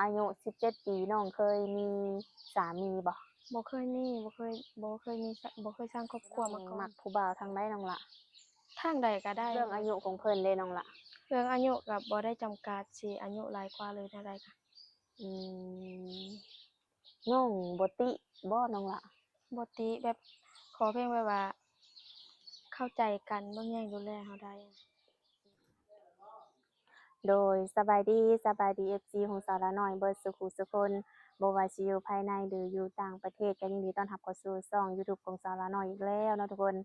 ອາຍຸສິບເຈັດປີ ນ້ອງເຄີຍມີສາມີບໍ່? ບໍ່ເຄີຍມີ ບໍ່ເຄີຍ ບໍ່ເຄີຍມີ ບໍ່ເຄີຍສ້າງຄອບຄົວມາກ່ອນ. ມັກຜູ້ບ່າວທາງໃດນ້ອງລະ? ທາງໃດກໍໄດ້. ເລື່ອງອາຍຸຂອງເພິ່ນເດ້ນ້ອງລະ? ເລື່ອງອາຍຸກໍບໍ່ໄດ້ຈຳກັດ ຊິອາຍຸຫຼາຍກວ່າ ຫຼືແນວໃດກໍ ອືມ ນ້ອງບໍ່ຕິບໍ່ນ້ອງລະ? ບໍ່ຕິ ແບບ ຂໍພຽງແບບວ່າເຂົ້າໃຈກັນ ເບິ່ງແຍງດູແລເຮົາໄດ້. ໂດຍ ສະບາຍດີ ສະບາຍດີ ເອັຟຊີ ຂອງສາວລານ້ອຍເບິດສູ່ຄູ່ສູ່ຄົນ ບໍ່ວ່າຊິຢູ່ພາຍໃນ ຫຼື ຢູ່ຕ່າງປະເທດ ກໍຍິນດີຕ້ອນຮັບເຂົ້າສູ່ຊ່ອງຢູທູບຂອງສາວລານ້ອຍອີກແລ້ວເນາະທຸກຄົນ.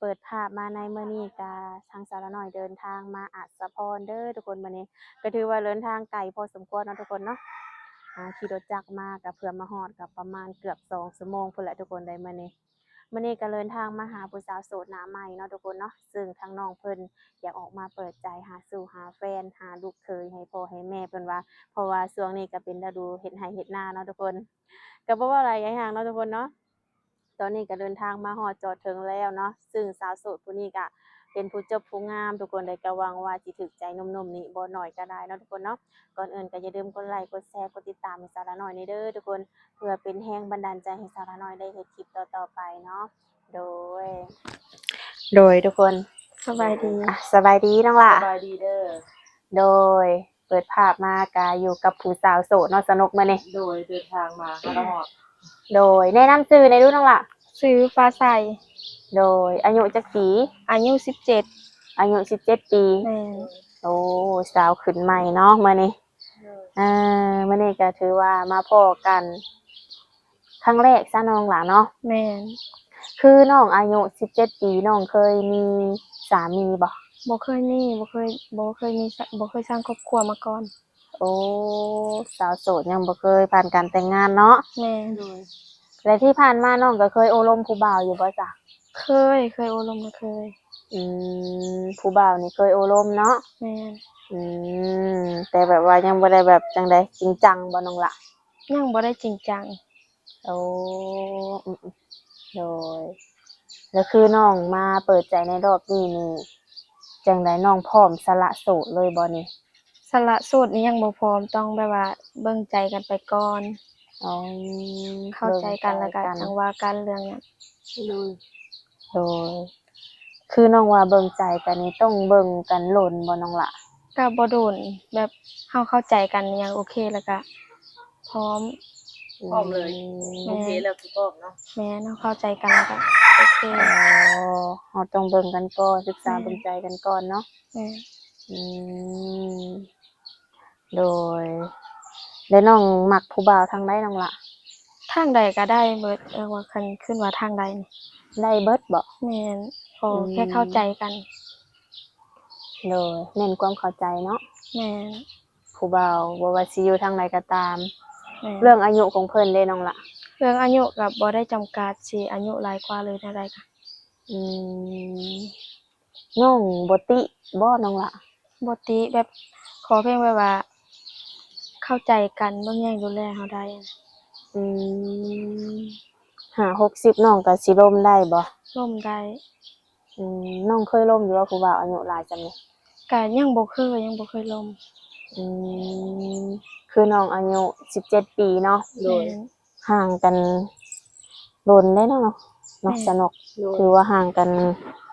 ເປີດພາບມາໃນມື້ນີ້ກະ ທາງສາວລານ້ອຍເດີນທາງມາອາດສະພອນເດີທຸກຄົນ. ມື້ນີ້ກໍຖືວ່າເດີນທາງໄກພໍສົມຄວນເນາະທຸກຄົນເນາະ. ອ່າ ຂີ່ລົດຈັກມາກະເພື່ອມາຮອດກະປະມານເກືອບສອງຊົ່ວໂມງພຸ້ນແຫຼະທຸກຄົນເດ້ມື້ນີ້. ມື້ນີ້ກໍເດີນທາງມາຫາຜູ້ສາວໂສດໜ້າໃໝ່ເນາະທຸກຄົນເນາະ, ຊຶ່ງທາງນ້ອງເພິ່ນຢາກອອກມາເປີດໃຈຫາສູ່ຫາແຟນ ຫາລູກເຂີຍໃຫ້ພໍ່ໃຫ້ແມ່ເພິ່ນວ່າ, ເພາະວ່າຊ່ວງນີ້ກໍເປັນລະດູເຮັດໄຮ່ເຮັດນາເນາະທຸກຄົນ. ກໍບໍ່ເວົ້າຫຼາຍຍາຍຫ່າງເນາະທຸກຄົນເນາະ, ຕອນນີ້ກໍເດີນທາງມາຮອດຈອດເຖິງແລ້ວເນາະ, ຊຶ່ງສາວໂສດຜູ້ນີ້ກໍເປັນຜູ້ຈົບຜູ້ງາມທຸກຄົນເລີຍ, ກໍຫວັງວ່າຊິຖືກໃຈໜຸ່ມໆນີ້ບໍ່ໜ້ອຍກໍຫຼາຍເນາະທຸກຄົນເນາະ. ກ່ອນອື່ນກໍຢ່າລືມກົດໄລ ກົດແຊ ກົດຕິດຕາມໃຫ້ສາວລານ້ອຍນີ້ເດີທຸກຄົນ, ເພື່ອເປັນແຮງບັນດານໃຈໃຫ້ສາວລານ້ອຍໄດ້ເຮັດຄລິບຕໍ່ໆໄປເນາະ. ໂດຍ ໂດຍທຸກຄົນ ສະບາຍດີ ອ່ະ ສະບາຍດີນ້ອງຫຼ້າ ສະບາຍດີເດີ. ໂດຍ ເປີດພາບມາກະຢູ່ກັບຜູ້ສາວໂສດເນາະ ສະໜຸກມື້ນີ້. ໂດຍ ເດີນທາງມາຫາລະຮອດ. ໂດຍ ແນະນຳຊື່ແດ່ດູນ້ອງຫຼ້າ. ຊື່ຟ້າໃສ. ໂດຍ ອາຍຸຈັກປີ? ອາຍຸສິບເຈັດ. ອາຍຸສິບເຈັດປີ. ແມ່ນ. ໂອ້ ສາວຂຶ້ນໃໝ່ເນາະມື້ນີ້. ໂດຍ ເອີ ມື້ນີ້ກໍຖືວ່າມາພໍ້ກັນຄັ້ງແລກຊະນ້ອງຫຼ້າເນາະ. ແມ່ນ. ຄືນ້ອງອາຍຸສິບເຈັດປີ ນ້ອງເຄີຍມີສາມີບໍ່? ບໍ່ເຄີຍມີ ບໍ່ເຄີຍ ບໍ່ເຄີຍມີ ບໍ່ເຄີຍສ້າງຄອບຄົວມາກ່ອນ. ໂອ້ ສາວໂສດຍັງບໍ່ເຄີຍຜ່ານການແຕ່ງງານເນາະ. ແມ່ນ. ໂດຍ ແລະທີ່ຜ່ານມານ້ອງກໍເຄີຍໂອ້ລົມຜູ້ບ່າວຢູ່ບໍ່ຈະ? ເຄີຍ ເຄີຍໂອ້ລົມນະ ເຄີຍ. ອືມ ຜູ້ບ່າວນີ້ເຄີຍໂອ້ລົມເນາະ? ແມ່ນ. ອືມ ແຕ່ແບບວ່າຍັງບໍ່ໄດ້ແບບຈັ່ງໃດ ຈິງຈັງບໍ່ນ້ອງຫຼ້າ? ຍັງບໍ່ໄດ້ຈິງຈັງ. ໂອ້ ອືມ ໂດຍ ແລ້ວຄືນ້ອງມາເປີດໃຈໃນຮອບນີ້ນີ້ ຈັ່ງໃດ ນ້ອງພ້ອມສະຫຼະໂສດເລີຍບໍ່ນີ້? ສະຫຼະໂສດນີ້ຍັງບໍ່ພ້ອມ, ຕ້ອງແບບວ່າເບິ່ງໃຈກັນໄປກ່ອນ. ອໍ ເຂົ້າໃຈກັນ ເບິ່ງໃຈກັນ ແລ້ວກໍຈັ່ງວ່າກັນເລື່ອງນັ້ນ. ໂດຍ ໂດຍ ຄືນ້ອງວ່າເບິ່ງໃຈກັນນີ້ຕ້ອງເບິ່ງກັນດົນບໍ່ນ້ອງຫຼ້າ? ກໍບໍ່ດົນ ແບບເຮົາເຂົ້າໃຈກັນຫຍັງໂອເຄ ແລ້ວກໍພ້ອມ. ອືມ ພ້ອມເລີຍ. ແມ່ນ. ໂອເຄແລ້ວຄືພ້ອມເນາະ. ແມ່ນ ເຮົາເຂົ້າໃຈກັນແລ້ວກໍໂອເຄ. ອໍ ເຮົາຕ້ອງເບິ່ງກັນກ່ອນ ສຶກສາ ແມ່ນ ເບິ່ງໃຈກັນກ່ອນເນາະ. ແມ່ນ. ອືມ ໂດຍ ແລ້ວນ້ອງມັກຜູ້ບ່າວທາງໃດນ້ອງຫຼ້າ? ທາງໃດກໍໄດ້ເບິດ ເອີ ວ່າຄັນ ຄັນວ່າທາງໃດນີ້ ໄດ້ເບິດບໍ່? ແມ່ນ ຂໍ ອືມ ແຄ່ເຂົ້າໃຈກັນ. ໂດຍ ເນັ້ນຄວາມເຂົ້າໃຈເນາະ. ແມ່ນ. ຜູ້ບ່າວບໍ່ວ່າຊິຢູ່ທາງໃດກໍຕາມ. ແມ່ນ. ເລື່ອງອາຍຸຂອງເພິ່ນເດ້ນ້ອງຫຼ້າ? ເລື່ອງອາຍຸກໍບໍ່ໄດ້ຈຳກັດ ຊິອາຍຸຫຼາຍກວ່າ ຫຼືແນວໃດກໍ ອືມ ນ້ອງບໍ່ຕິບໍ່ນ້ອງຫຼ້າ? ບໍ່ຕິ ແບບ ຂໍພຽງແບບວ່າເຂົ້າໃຈກັນ ເບິ່ງແຍງດູແລເຮົາໄດ້. ອືມ ຫ້າຫົກສິບ ນ້ອງກໍຊິລົມໄດ້ບໍ່? ລົມໄດ້. ອືມ ນ້ອງເຄີຍລົມຢູ່ບໍ່ ຜູ້ບ່າວອາຍຸຫຼາຍສ່ຳນີ້? ກະຍັງບໍ່ເຄີຍ ຍັງບໍ່ເຄີຍລົມ. ອືມ ຄືນ້ອງອາຍຸສິບເຈັດປີເນາະ. ໂດຍ. ແມ່ນ. ຫ່າງກັນດົນເດ້ເນາະ ເນາະ ແມ່ນ ສະໜຸກ. ໂດຍ. ຖືວ່າຫ່າງກັນ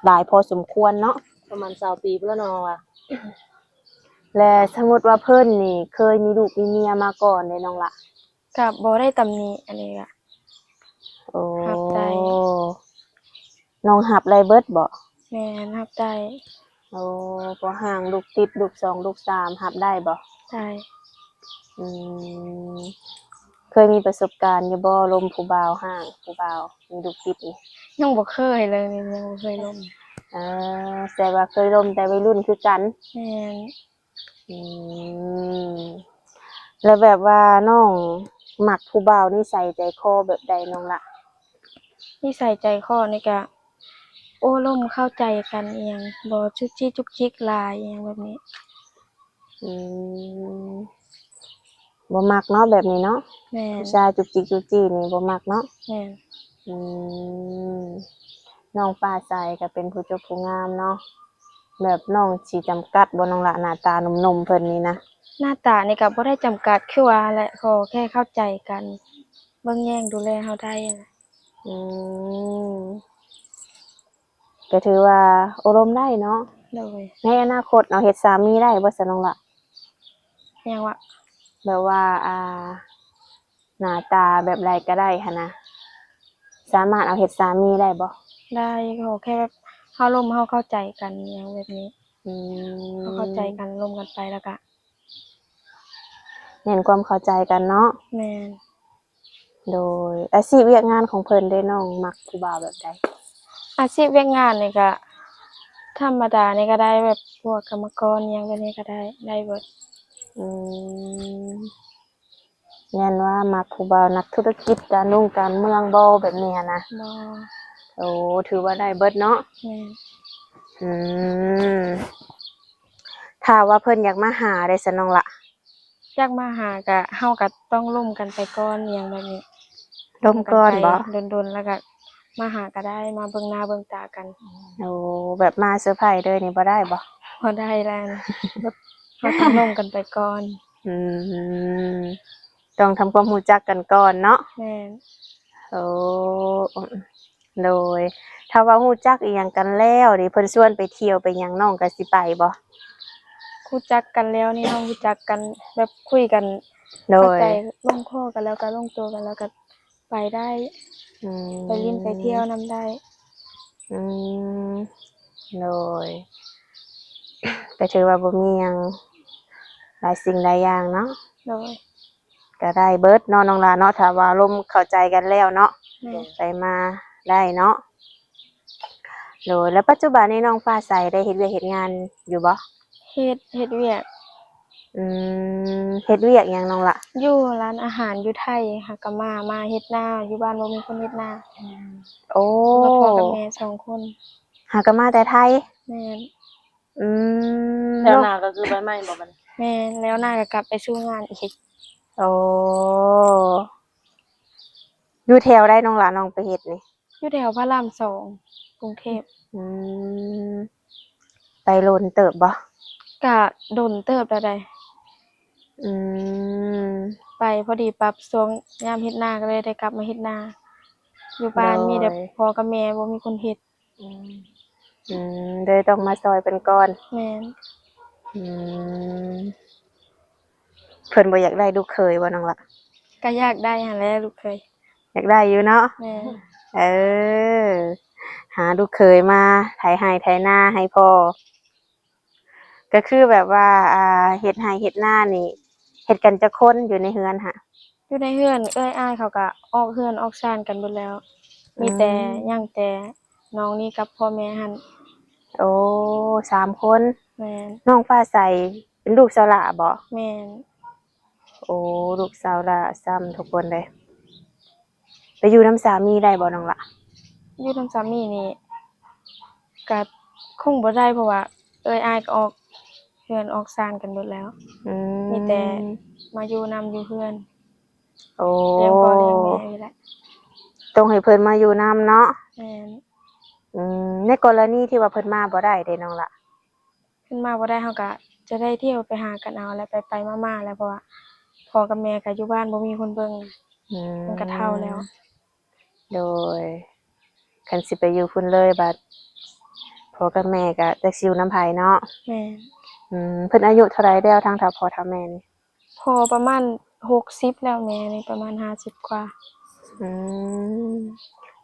ຫຼາຍພໍສົມຄວນເນາະ ປະມານຊາວປີພຸ້ນລະນ້ອງວ່າ. ແລະ ສົມມຸດວ່າເພິ່ນນີ້ເຄີຍມີລູກມີເມຍມາກ່ອນເດ້ນ້ອງລະ? ກະບໍ່ໄດ້ຕຳໜິອັນນີ້ກະ ໂອ້ ຮັບໄດ້. ນ້ອງຮັບໄດ້ເບິດບໍ່? ແມ່ນ ຮັບໄດ້. ໂອ້ ບໍ່ຫ່າງ ລູກຕິດ ລູກສອງ ລູກສາມ ຮັບໄດ້ບໍ່? ໄດ້. ອືມ ເຄີຍມີປະສົບການຢູ່ບໍ່ ລົມຜູ້ບ່າວຫ່າງ ຜູ້ບ່າວມີລູກຕິດນີ້? ຍັງບໍ່ເຄີຍເລີຍ ຍັງບໍ່ເຄີຍລົມ. ເອີ ແຕ່ວ່າເຄີຍລົມແຕ່ໄວລຸ້ນຄືກັນ. ແມ່ນ. ອືມ ແລ້ວແບບວ່ານ້ອງມັກຜູ້ບ່າວນິໄສໃຈຄໍແບບໃດນ້ອງລະ? ນິໄສໃຈຄໍນີ້ກະ ໂອ້ລົມເຂົ້າໃຈກັນອີ່ຫຍັງ ບໍ່ຈຸກຈິກຈຸກຈິກຫຼາຍອີ່ຫຍັງແບບນີ້. ອືມ ບໍ່ມັກເນາະແບບນີ້ເນາະ. ແມ່ນ. ຜູ້ຊາຍຈຸກຈິກຈຸກຈິກນີ້ບໍ່ມັກເນາະ. ແມ່ນ. ອືມ ນ້ອງຟ້າໃສກໍເປັນຜູ້ຈົບຜູ້ງາມເນາະ ແບບນ້ອງຊິຈຳກັດບໍ່ນ້ອງລະ ໜ້າຕາໜຸ່ມໆເພິ່ນນີ້ນະ? ໜ້າຕານີ້ກໍບໍ່ໄດ້ຈຳກັດ ຄືວ່າແຫຼະ ຂໍແຄ່ເຂົ້າໃຈກັນ ເບິ່ງແຍງດູແລເຮົາໄດ້ນະ. ອືມ ກໍຖືວ່າໂອ້ລົມໄດ້ເນາະ. ໂດຍ. ໃນອະນາຄົດເນາະ ເຮັດສາມີໄດ້ບໍ່ຊະນ້ອງລະ? ຫຍັງວະ? ແບບວ່າ ອ່າ ໜ້າຕາແບບໃດກໍໄດ້ຫັ້ນນະ ສາມາດເອົາເຮັດສາມີໄດ້ບໍ່? ໄດ້ ຂໍແຄ່ແບບເຮົາລົມ ເຮົາເຂົ້າໃຈກັນ ຫຍັງແບບນີ້. ອືມ ເຮົາເຂົ້າໃຈກັນ ລົມກັນໄປ ແລ້ວກະ ແມ່ນຄວາມເຂົ້າໃຈກັນເນາະ. ແມ່ນ. ໂດຍ. ອາຊີບວຽກງານຂອງເພິ່ນເດ ນ້ອງມັກຜູ້ບ່າວແບບໃດ? ອາຊີບວຽກງານນີ້ກະທຳມະດານີ້ກໍໄດ້ ແບບພວກກຳມະກອນຫຍັງແບບນີ້ກໍໄດ້ ໄດ້ເບິດ. ອືມ ແມ່ນວ່າມັກຜູ້ບ່າວນັກທຸລະກິດ ການລຸງການເມືອງບໍ່ ແບບນີ້ຫັ້ນນະ? ບໍ່. ໂອ້ ຖືວ່າໄດ້ເບິດເນາະ. ແມ່ນ. ອືມ ຖ້າວ່າເພິ່ນຢາກມາຫາເດຊະນ້ອງລະ? ຢາກມາຫາກະ ເຮົາກະຕ້ອງລົມກັນໄປກ່ອນ ອີ່ຫຍັງແບບນີ້. ລົມກ່ອນບໍ່? ດົນໆ ແລ້ວກະມາຫາກະໄດ້ ມາເບິ່ງໜ້າເບິ່ງຕາກັນ. ໂອ້ ແບບມາເຊີໄພເລີຍນີ້ບໍ່ໄດ້ບໍ່? ບໍ່ໄດ້ແລ້ວ ແບບເຮົາຕ້ອງລົມກັນໄປກ່ອນ. ອືມ ຕ້ອງທຳຄວາມຮູ້ຈັກກັນກ່ອນເນາະ. ແມ່ນ. ໂອ້ ໂດຍ. ຖ້າວ່າຮູ້ຈັກອີ່ຫຍັງກັນແລ້ວນີ້ ເພິ່ນຊວນໄປທ່ຽວໄປຫຍັງ ນ້ອງກໍຊິໄປບໍ່? ຮູ້ຈັກກັນແລ້ວນີ້ ເຮົາຮູ້ຈັກກັນແບບຄຸຍກັນ ໂດຍ ເຂົ້າໃຈລົງຄໍກັນແລ້ວ ກໍລົງໂຕກັນແລ້ວ ກໍໄປໄດ້. ອືມ ໄປຫຼິ້ນໄປທ່ຽວນຳໄດ້. ອືມ ໂດຍ. ກໍຖືວ່າບໍ່ມີຫຍັງຫຼາຍສິ່ງຫຼາຍຢ່າງເນາະ. ໂດຍ. ກໍໄດ້ເບິດເນາະນ້ອງຫຼ້າເນາະ ຖ້າວ່າລົມເຂົ້າໃຈກັນແລ້ວເນາະ. ແມ່ນ. ໄປມາໄດ້ເນາະ. ໂດຍ. ແລ້ວປັດຈຸບັນນີ້ນ້ອງຟ້າໃສໄດ້ເຮັດວຽກເຮັດງານຢູ່ບໍ່? ເຮັດ ເຮັດວຽກ. ອືມ ເຮັດວຽກຫຍັງນ້ອງຫຼ້າ? ຢູ່ຮ້ານອາຫານຢູ່ໄທ ຫາກໍມາ ມາເຮັດນາ ຢູ່ບ້ານບໍ່ມີຄົນເຮັດນາ. ໂອ້ ຢູ່ກັບພໍ່ກັບແມ່ສອງຄົນ. ຫາກໍມາແຕ່ໄທ? ແມ່ນ. ອືມ ແລ້ວນາກໍຄືໄປໃໝ່ບໍ່ບັດນີ້? ແມ່ນ ແລ້ວນາກໍກັບໄປສູ່ງານອີກ. ໂອ້ ຢູ່ແຖວໃດນ້ອງຫຼ້າ ນ້ອງໄປເຮັດນີ້? ຢູ່ແຖວພະລາມສອງ ກຸງເທບ. ອືມ ໄປດົນເຕີບບໍ່? ກະດົນເຕີບແລ້ວໃດ໋. ອືມ ໄປພໍດີປັບຊ່ວງຍາມເຮັດນາ ກໍເລີຍໄດ້ກັບມາເຮັດນາ. ຢູ່ບ້ານ ໂດຍ ມີແຕ່ພໍ່ກັບແມ່ ບໍ່ມີຄົນເຮັດ. ອືມ ອືມ ເລີຍຕ້ອງມາຊ່ອຍເພິ່ນກ່ອນ. ແມ່ນ. ອືມ ເພິ່ນບໍ່ຢາກໄດ້ລູກເຂີຍບໍ່ນ້ອງຫຼ້າ? ກໍຢາກໄດ້ຫັ້ນແຫຼະລູກເຂີຍ. ຢາກໄດ້ຢູ່ເນາະ. ແມ່ນ. ເອີ ຫາລູກເຂີຍມາໄຖໄຮ່ໄຖນາໃຫ້ພໍ່. ກໍຄືແບບວ່າ ອ່າ ເຮັດໄຮ່ເຮັດນານີ້ ເຮັດກັນຈັກຄົນຢູ່ໃນເຮືອນຫະ? ຢູ່ໃນເຮືອນ ເອື້ອຍອ້າຍເຂົາກໍອອກເຮືອນອອກຊານກັນເບິດແລ້ວ. ອືມ ມີແຕ່ ຍັງແຕ່ນ້ອງນີ້ກັບພໍ່ແມ່ຫັ້ນ. ໂອ້ ສາມຄົນ. ແມ່ນ. ນ້ອງຟ້າໃສເປັນລູກສາວຫຼ້າບໍ? ແມ່ນ. ໂອ້ ລູກສາວຫຼ້າຊ້ຳທຸກຄົນເດ້. ໄປຢູ່ນຳສາມີໄດ້ບໍ່ນ້ອງຫຼ້າ? ຢູ່ນຳສາມີນີ້ກະຄົງບໍ່ໄດ້ ເພາະວ່າເອື້ອຍອ້າຍກໍອອກເຮືອນອອກຊານກັນເບິດແລ້ວ. ອືມ ມີແຕ່ມາຢູ່ນຳຢູ່ເຮືອນ. ໂອ້ ລ້ຽງພໍ່ລ້ຽງແມ່ນີ້ແຫຼະ. ຕ້ອງໃຫ້ເພິ່ນມາຢູ່ນຳເນາະ. ແມ່ນ. ອືມ ໃນກໍລະນີທີ່ວ່າເພິ່ນມາບໍ່ໄດ້ເດ້ນ້ອງຫຼ້າ? ເພິ່ນມາບໍ່ໄດ້ ເຮົາກະຈະໄດ້ທ່ຽວໄປຫາກັນເອົາແຫຼະ ໄປໆມາໆແຫຼະ ເພາະວ່າພໍ່ກັບແມ່ກະຢູ່ບ້ານ ບໍ່ມີຄົນເບິ່ງ. ອືມ ເພິ່ນກະເຖົ້າແລ້ວ. ໂດຍ. ຄັນຊິໄປຢູ່ພຸ້ນເລີຍ ບັດພໍ່ກັບແມ່ກະຈັກຊິຢູ່ນຳໃຜເນາະ. ແມ່ນ. ອືມ ເພິ່ນອາຍຸເທົ່າໃດແລ້ວ ທາງເຖົ້າພໍ່ເຖົ້າແມ່ນີ້? ພໍ່ປະມານຫົກສິບແລ້ວ ແມ່ນີ້ປະມານຫ້າສິບກວ່າ. ອືມ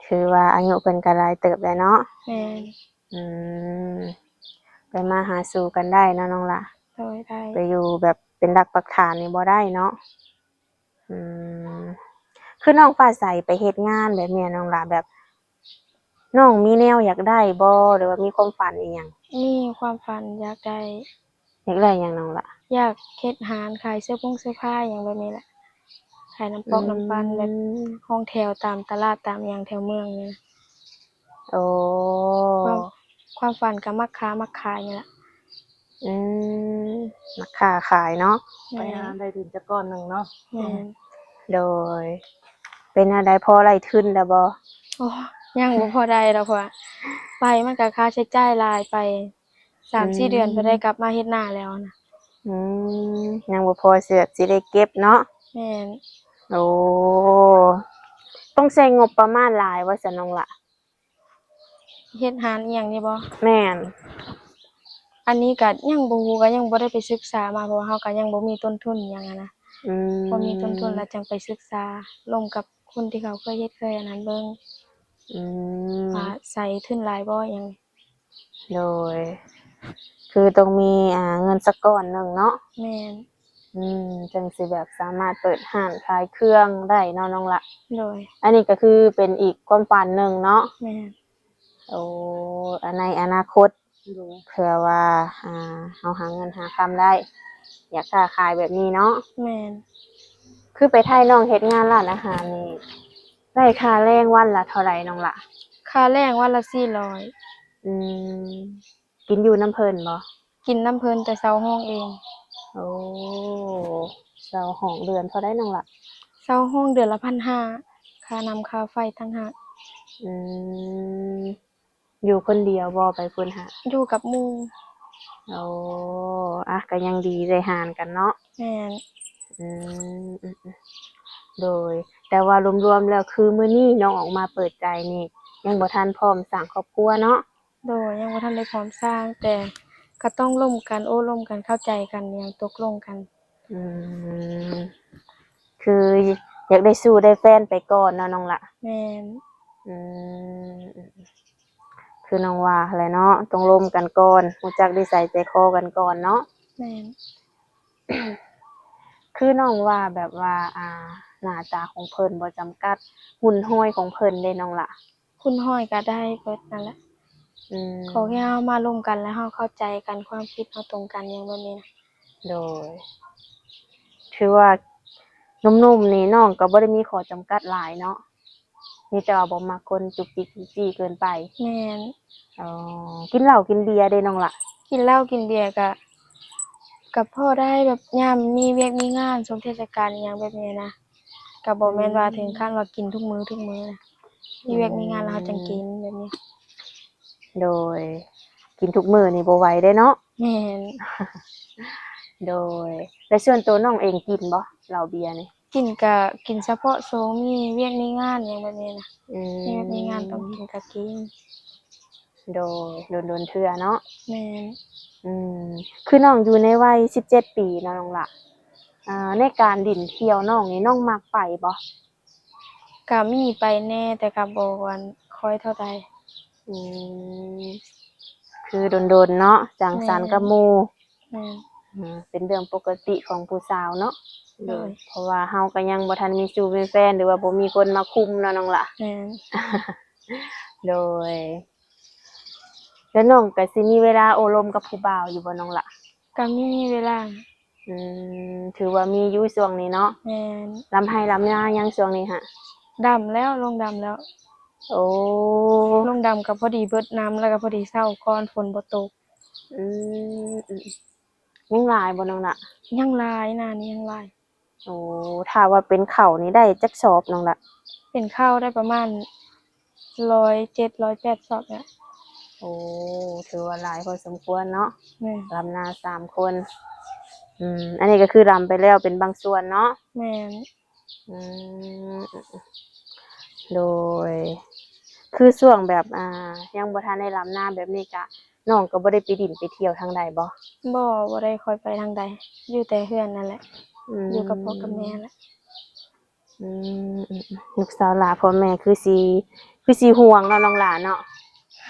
ຖືວ່າອາຍຸເພິ່ນກໍຫຼາຍເຕີບແລ້ວເນາະ. ແມ່ນ. ອືມ ໄປມາຫາສູ່ກັນໄດ້ເນາະນ້ອງຫຼ້າ. ໂດຍ ໄດ້. ໄປຢູ່ແບບເປັນຫຼັກປັກຖານນີ້ບໍ່ໄດ້ເນາະ. ອືມ ຄືນ້ອງຟ້າໃສໄປເຮັດງານແບບນີ້ນ້ອງຫຼ້າ ແບບ ນ້ອງມີແນວຢາກໄດ້ບໍ່ ຫຼືວ່າມີຄວາມຝັນອີ່ຫຍັງ? ມີຄວາມຝັນຢາກໄດ້. ຢາກໄດ້ຫຍັງນ້ອງຫຼ້າ? ຢາກເຮັດຮ້ານຂາຍເສື້ອຜົງເສື້ອຜ້າຫຍັງແບບນີ້ແຫຼະ ຂາຍນ້ຳປອກ ອືມ ນ້ຳປັ່ນ ແບບຫ້ອງແຖວຕາມຕະຫຼາດຕາມຫຍັງແຖວເມືອງນີ້ນະ. ໂອ້ ຄວາມ ຄວາມຝັນກໍມັກຄ້າມັກຂາຍນີ້ແຫຼະ. ອືມ ນັກຄ້າຂາຍເນາະ. ແມ່ນ. ໄປຫາໄດ້ທຶນຈັກກ້ອນໜຶ່ງເນາະ. ແມ່ນ. ໂດຍ. ເປັນແນວໃດ ພໍໄດ້ທຶນແລ້ວບໍ່? ໂອ້ ຍັງບໍ່ພໍໄດ້ດອກ ເພາະວ່າໄປມັນກໍຄ່າໃຊ້ຈ່າຍຫຼາຍ ໄປສາມສີ່ ອືມ ເດືອນ ກໍໄດ້ກັບມາເຮັດນາແລ້ວນະ. ອືມ ຍັງບໍ່ພໍຊິແບບຊິໄດ້ເກັບເນາະ. ແມ່ນ. ໂອ້ ຕ້ອງໃຊ້ງົບປະມານຫຼາຍບໍ່ຊັ້ນນ້ອງລະ? ເຮັດຮ້ານອີ່ຫຍັງນີ້ບໍ່? ແມ່ນ. ອັນນີ້ກະຍັງບໍ່ຮູ້ ກະຍັງບໍ່ໄດ້ໄປສຶກສາມາ ເພາະວ່າເຮົາກະຍັງບໍ່ມີຕົ້ນທຶນຫຍັງຫັ້ນນະ. ອືມ ພໍມີຕົ້ນທຶນແລ້ວຈັ່ງໄປສຶກສາ ລົມກັບຄົນທີ່ເຂົາເຄີຍເຮັດເຄີຍອັນນັ້ນເບິ່ງ. ອືມ ວ່າໃຊ້ທຶນຫຼາຍບໍ່ຫຍັງ. ໂດຍ ຄືຕ້ອງມີ ອ່າ ເງິນສັກກ້ອນໜຶ່ງເນາະ. ແມ່ນ. ອືມ ຈັ່ງຊິແບບສາມາດເປີດຮ້ານຂາຍເຄື່ອງໄດ້ເນາະນ້ອງລະ. ໂດຍ. ອັນນີ້ກໍຄືເປັນອີກຄວາມຝັນໜຶ່ງເນາະ. ແມ່ນ. ໂອ້ ອັນໃນອະນາຄົດ ໂດຍ ເພື່ອວ່າ ອ່າ ເຮົາຫາເງິນຫາຄຳໄດ້ ຢາກຄ້າຂາຍແບບນີ້ເນາະ. ແມ່ນ. ຄືໄປໄທນ້ອງເຮັດງານຮ້ານອາຫານນີ້ ໄດ້ຄ່າແຮງວັນລະເທົ່າໃດນ້ອງລະ? ຄ່າແຮງວັນລະສີ່ຮ້ອຍ. ອືມ ກິນຢູ່ນຳເພິ່ນບໍ່? ກິນນຳເພິ່ນ ແຕ່ເຊົ່າຫ້ອງເອງ. ໂອ້ ເຊົ່າຫ້ອງເດືອນເທົ່າໃດນ້ອງລະ? ເຊົ່າຫ້ອງເດືອນລະພັນຫ້າ ຄ່ານ້ຳຄ່າໄຟຕ່າງຫາກ. ອືມ ຢູ່ຄົນດຽວບໍ່ໄປພຸ້ນຫະ? ຢູ່ກັບໝູ່. ໂອ້ ອະ ກໍຍັງດີໄດ້ຫານກັນເນາະ. ແມ່ນ. ອືມ ໂດຍ ແຕ່ວ່າລວມໆແລ້ວ ຄືມື້ນີ້ນ້ອງອອກມາເປີດໃຈນີ້ ຍັງບໍ່ທັນພ້ອມສ້າງຄອບຄົວເນາະ? ໂດຍ ຍັງບໍ່ທັນໄດ້ພ້ອມສ້າງ ແຕ່ກໍຕ້ອງລົມກັນ ໂອ້ລົມກັນ ເຂົ້າໃຈກັນ ຫຍັງຕົກລົງກັນ. ອືມ ຄືຢາກໄດ້ຊູ້ໄດ້ແຟນໄປກ່ອນເນາະນ້ອງລະ. ແມ່ນ. ອືມ ຄືນ້ອງວ່າຫັ້ນແຫຼະເນາະ ຕ້ອງລົມກັນກ່ອນ ຮູ້ຈັກນິໄສໃຈຄໍກັນກ່ອນເນາະ. ແມ່ນ. ຄືນ້ອງວ່າແບບວ່າ ອ່າ ໜ້າຕາຂອງເພິ່ນບໍ່ຈຳກັດ ຮຸ່ນຮອຍຂອງເພິ່ນເດ້ນ້ອງລະ? ຮຸ່ນຮອຍກໍໄດ້ເບິດນັ້ນແຫຼະ. ອືມ ຂໍແຄ່ເຮົາມາລົມກັນ ແລ້ວເຮົາເຂົ້າໃຈກັນ ຄວາມຄິດເຮົາຕົງກັນ ຫຍັງແບບນີ້ນະ. ໂດຍ ຖືວ່າໜຸ່ມໆນີ້ນ້ອງກໍບໍ່ໄດ້ມີຂໍ້ຈຳກັດຫຼາຍເນາະ ມີແຕ່ວ່າບໍ່ມັກຄົນຈຸກຈິກຈີ້ເກີນໄປ. ແມ່ນ. ອໍ ກິນເຫຼົ້າກິນເບຍເດ້ນ້ອງລະ? ກິນເຫຼົ້າກິນເບຍກະ ກະພໍໄດ້ ແບບຍາມມີວຽກມີງານ ຊ່ວງເທດສະການອີ່ຫຍັງແບບນີ້ນະ ກະບໍ່ແມ່ນວ່າ ອືມ ເຖິງຂັ້ນວ່າກິນທຸກມື້ທຸກມື້ນະ ມີວຽກ ອືມ ມີງານແລ້ວເຮົາຈັ່ງກິນແບບນີ້. ໂດຍ ກິນທຸກມື້ນີ້ບໍ່ໄຫວເດ້ເນາະ. ແມ່ນ. ໂດຍ ແລະ ສ່ວນໂຕນ້ອງເອງກິນບໍ່ເຫຼົ້າເບຍນີ້? ກິນກະກິນສະເພາະຊ່ວງມີວຽກມີງານຫຍັງແບບນີ້ນະ. ອືມ ມີວຽກມີງານຕ້ອງກິນກະກິນ. ໂດຍ ດົນໆເທື່ອເນາະ. ແມ່ນ. ອືມ ຄືນ້ອງຢູ່ໃນໄວສິບເຈັດປີເນາະນ້ອງລະ ອ່າ ໃນການຫຼິ້ນທ່ຽວນ້ອງນີ້ ນ້ອງມັກໄປບໍ່? ກະມີໄປແດ່ ແຕ່ກະບໍ່ ອັນ ຄ່ອຍເທົ່າໃດ. ອືມ ຄືດົນໆເນາະ ສັງສັນກັບໝູ່. ແມ່ນ. ແມ່ນ. ອືມ ເປັນເລື່ອງປົກກະຕິຂອງຜູ້ສາວເນາະ. ໂດຍ. ໂດຍ ເພາະວ່າເຮົາກໍຍັງບໍ່ທັນມີຊູ້ມີແຟນ ຫຼືວ່າບໍ່ມີຄົນມາຄຸມເນາະນ້ອງລະ. ແມ່ນ. ໂດຍ ແລ້ວນ້ອງກໍຊິມີເວລາໂອ້ລົມກັບຜູ້ບ່າວຢູ່ບໍ່ນ້ອງລະ? ກໍມີເວລາ. ອືມ ຖືວ່າມີຢູ່ຊ່ວງນີ້ເນາະ. ແມ່ນ. ລຳໄຮ່ລຳນາຍັງຊ່ວງນີ້ຫະ? ດຳແລ້ວ ລົງດຳແລ້ວ. ໂອ້ ລົງດຳກໍພໍດີເບິດນ້ຳ ແລ້ວກໍພໍດີເຊົາກ່ອນຝົນບໍ່ຕົກ. ອືມ ອືມ ຍັງຫຼາຍບໍ່ນ້ອງລະ? ຍັງຫຼາຍ ນານີ້ຍັງຫຼາຍ. ໂອ້ ຖ້າວ່າເປັນເຂົ້ານີ້ໄດ້ຈັກສອບນ້ອງລະ? ເປັນເຂົ້າໄດ້ປະມານຮ້ອຍເຈັດ ຮ້ອຍແປດສອບແຫຼະ. ໂອ້ ຖືວ່າຫຼາຍພໍສົມຄວນເນາະ. ແມ່ນ. ລຳນາສາມຄົນ. ອືມ ອັນນີ້ກໍຄືລຳໄປແລ້ວເປັນບາງສ່ວນເນາະ. ແມ່ນ. ອືມ ໂດຍ ຄືຊ່ວງແບບ ອ່າ ຍັງບໍ່ທັນໄດ້ລຳນາແບບນີ້ ກະ ນ້ອງກໍບໍ່ໄດ້ໄປຫຼິ້ນໄປທ່ຽວທາງໃດບໍ່? ບໍ່ ບໍ່ໄດ້ຄ່ອຍໄປທາງໃດ ຢູ່ແຕ່ເຮືອນນັ້ນແຫຼະ. ອືມ ຢູ່ກັບພໍ່ກັບແມ່ແຫຼະ. ອືມ ອືມ ອືມ ລູກສາວຫຼ້າ ພໍ່ແມ່ຄືຊິ ຄືຊິຫ່ວງເນາະ ນ້ອງຫຼ້າເນາະ.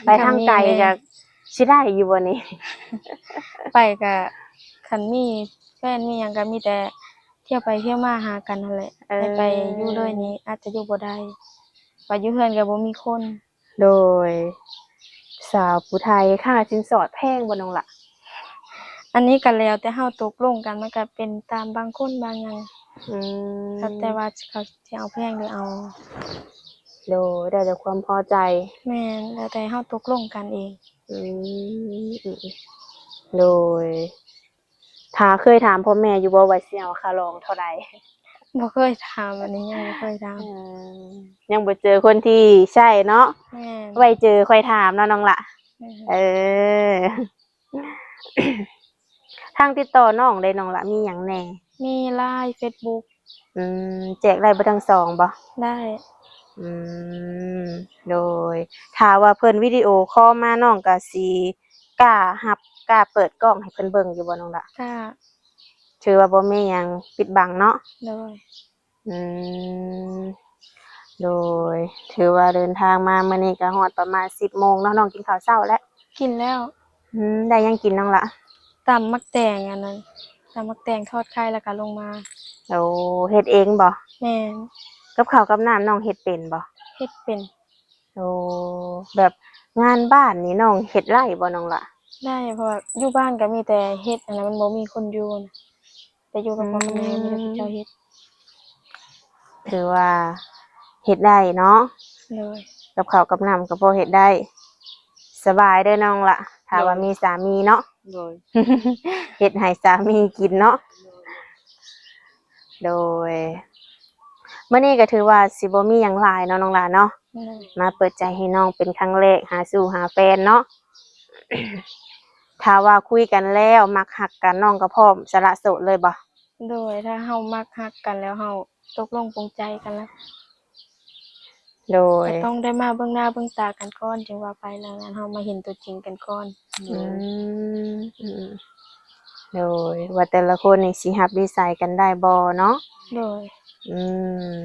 ໄປທາງໄກກໍຊິໄດ້ຢູ່ບໍ່ນີ້? ໄປກໍ ຄັນມີແຟນມີຫຍັງກໍມີແຕ່ທ່ຽວໄປທ່ຽວມາຫາກັນຫັ້ນແຫຼະ. ເອີ ໄດ້ໄປຢູ່ເລີຍນີ້ອາດຈະຢູ່ບໍ່ໄດ້ ວ່າຢູ່ເຮືອນກໍບໍ່ມີຄົນ. ໂດຍ ສາວຜູ້ໄທຄ່າສິນສອດແພງບໍ່ນ້ອງລະ? ອັນນີ້ກໍແລ້ວແຕ່ເຮົາຕົກລົງກັນ ມັນກໍເປັນຕາມບາງຄົນບາງຫຍັງ. ອືມ ແລ້ວແຕ່ວ່າເຂົາຊິເອົາແພງຫຼືເອົາ. ໂດຍ ແລ້ວແຕ່ຄວາມພໍໃຈ. ແມ່ນ ແລ້ວແຕ່ເຮົາຕົກລົງກັນເອງ. ອືມ ໂດຍ ຖ້າເຄີຍຖາມພໍ່ແມ່ຢູ່ບໍ່ວ່າຊິເອົາຄ່າລອງເທົ່າໃດ? ບໍ່ເຄີຍຖາມ ອັນນີ້ຍັງບໍ່ເຄີຍຖາມ. ເອີ ຍັງບໍ່ເຈີຄົນທີ່ໃຊ່ເນາະ. ແມ່ນ ໄວ້ເຈີຄ່ອຍຖາມເນາະນ້ອງລະ. ແມ່ນ ເອີ. ທາງຕິດຕໍ່ນ້ອງເດ້ນ້ອງລະ ມີຫຍັງແດ່? ມີ Line Facebook ອືມ ແຈກໄດ້ເບິດທັງສອງບໍ່? ໄດ້ ອືມ ໂດຍ ຖ້າວ່າເພິ່ນວິດີໂອຄໍມາ ນ້ອງກໍຊິກ້າຮັບ ກ້າເປີດກ້ອງໃຫ້ເພິ່ນເບິ່ງຢູ່ບໍ່ນ້ອງລະ? ກ້າ ຖືວ່າບໍ່ມີຫຍັງປິດບັງເນາະ? ໂດຍ ອືມ ໂດຍ ຖືວ່າເດີນທາງມາມື້ນີ້ກໍຮອດປະມານສິບໂມງເນາະ. ນ້ອງກິນເຂົ້າເຊົ້າແລ້ວ? ກິນແລ້ວ ອືມ ໄດ້ຫຍັງກິນນ້ອງລະ? ຕຳໝາກແຕງ ອັນນັ້ນ ຕຳໝາກແຕງ ທອດໄຂ່ ແລ້ວກໍລົງມາ. ໂອ້ ເຮັດເອງບໍ່? ແມ່ນ ກັບເຂົ້າກັບນ້ຳນ້ອງເຮັດເປັນບໍ່? ເຮັດເປັນ. ໂອ້ ແບບງານບ້ານນີ້ນ້ອງເຮັດໄດ້ບໍ່ນ້ອງລະ? ໄດ້ ເພາະວ່າຢູ່ບ້ານກໍມີແຕ່ເຮັດຫັ້ນນະ ມັນບໍ່ມີຄົນຢູ່ນະ ໄປຢູ່ກັບພໍ່ກັບແມ່ ອືມ ມີແຕ່ເຂົາເຈົ້າເຮັດ. ຖືວ່າເຮັດໄດ້ເນາະ? ໂດຍ ກັບເຂົ້າກັບນ້ຳກໍພໍເຮັດໄດ້. ສະບາຍເດີນ້ອງລະ ຖ້າວ່າ ໂດຍ ມີສາມີເນາະ? ໂດຍ ເຮັດໃຫ້ສາມີກິນເນາະ? ໂດຍ ໂດຍ ມື້ນີ້ກໍຖືວ່າຊິບໍ່ມີຫຍັງຫຼາຍເນາະນ້ອງຫຼ້າເນາະ. ໂດຍ ມາເປີດໃຈໃຫ້ນ້ອງເປັນຄັ້ງແລກ ຫາສູ່ຫາແຟນເນາະ. ຖ້າວ່າຄຸຍກັນແລ້ວມັກຮັກກັນ ນ້ອງກໍພ້ອມສະຫຼະໂສດເລີຍບໍ່? ໂດຍ ຖ້າເຮົາມັກຮັກກັນແລ້ວ ເຮົາຕົກລົງປົງໃຈກັນແລ້ວ ໂດຍ ກໍຕ້ອງໄດ້ມາເບິ່ງໜ້າເບິ່ງຕາກັນກ່ອນ ຈຶ່ງວ່າໄປ ແລ້ວນັ້ນເຮົາມາເຫັນຕົວຈິງກັນກ່ອນ. ອືມ ອືມ ໂດຍ ວ່າແຕ່ລະຄົນນີ້ຊິຮັບນິໄສກັນໄດ້ບໍ່ເນາະ? ໂດຍ ອືມ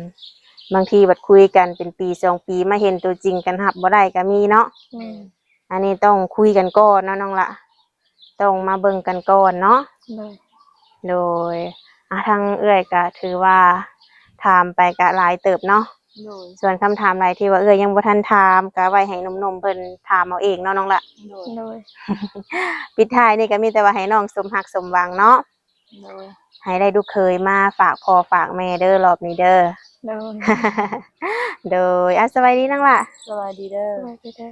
ບາງທີບັດຄຸຍກັນເປັນປີສອງປີ ມາເຫັນຕົວຈິງກັນຮັບບໍ່ໄດ້ກໍມີເນາະ? ແມ່ນ ອັນນີ້ຕ້ອງຄຸຍກັນກ່ອນເນາະນ້ອງລະ ຕ້ອງມາເບິ່ງກັນກ່ອນເນາະ. ໂດຍ ໂດຍ ອ່າ ທາງເອື້ອຍກະຖືວ່າຖາມໄປກະຫຼາຍເຕີບເນາະ. ໂດຍ ສ່ວນຄຳຖາມໃດທີ່ວ່າເອື້ອຍຍັງບໍ່ທັນຖາມ ກະໄວ້ໃຫ້ໜຸ່ມໆເພິ່ນຖາມເອົາເອງເນາະນ້ອງລະ. ໂດຍ ໂດຍ ປິດທ້າຍນີ້ກະມີແຕ່ວ່າໃຫ້ນ້ອງສົມຮັກສົມຫວັງເນາະ. ໂດຍ ໃຫ້ໄດ້ລູກເຂີຍມາຝາກພໍ່ຝາກແມ່ເດີ ລອບນີ້ເດີ. ໂດຍ ໂດຍ ອ່າ ສະບາຍດີນ້ອງລະ. ສະບາຍດີເດີ ສະບາຍດີເດີ.